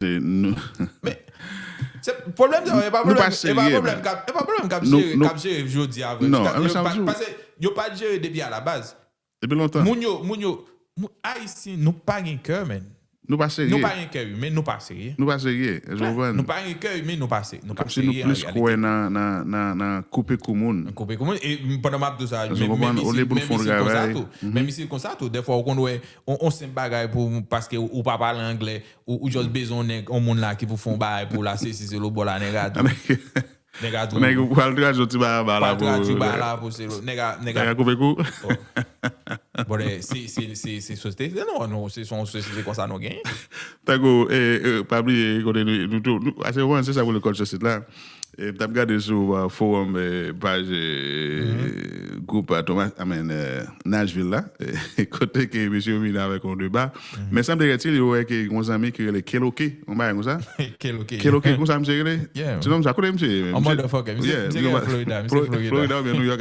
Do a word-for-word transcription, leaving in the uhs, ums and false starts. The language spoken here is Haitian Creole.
Se nou. Se pwoblèm sa, e pa Nou pa pwoblèm, e pa serye, pwoblèm man. k ap, e pa pwoblèm k ap Nou- jere, nou- k ap jere jodi a vre. Non, Yo men sa pa- m di w. Paske yo pa t jere depi a la baz. Depi lontan. Moun yo, moun yo, moun, Ayisyen, nou pa gen kè, men. Nou pa serye. Nou pa gen kè imen, nou pa serye. Nou pa serye. Èske w konprann? Nou pa gen kè imen, nou pa se, nou pa Kòmsi nou serye an plis reyalite. Kwè nan, nan, nan, nan koupe kou moun. Koupe kou moun. E pandan m ap di sa, Èske w konprann? Olye pou nou fè yon menm isit konsa travay. Tou. Menm isit konsa tou. Dèfwa, ou konn wè, on, on senp bagay pou, paske ou pa pale anglè, ou, ou just bezwen yon nèg, on moun la ki pou fè yon bagay pou la, se si se lo bò la, nèg a tou. Nèg a tou. Nèg ou pral tradui ti bagay ba la Pral tradui pou. Bagay la pou se lo. Nèg a, nèg a. Nèg a koupe kou. Bon, se, se, se, se sosyete. Non, non, se son sosyete konsa nou gen. Tankou, e, e, pa bliye kote nou, nou tou, nou, ase, se sa pou le kòd sosyete la. E, m t ap gade sou uh, forum, e, paj e, gwoup uh, Thomas, I mean, e, Nashville la, e, kote ke mesye yo vin avèk yon deba. Men sanble ke ti li wè ke yon zanmi ki rele Keloke, yon bagay konsa. Keloke. Keloke, konsa misye rele? Yeah. Ti nonm sa, kote misye ye? Yon motherfucker. Misye, Yeah, misye yon gen ba- Florida. Misye Flo- Florida. Florida oubyen New York.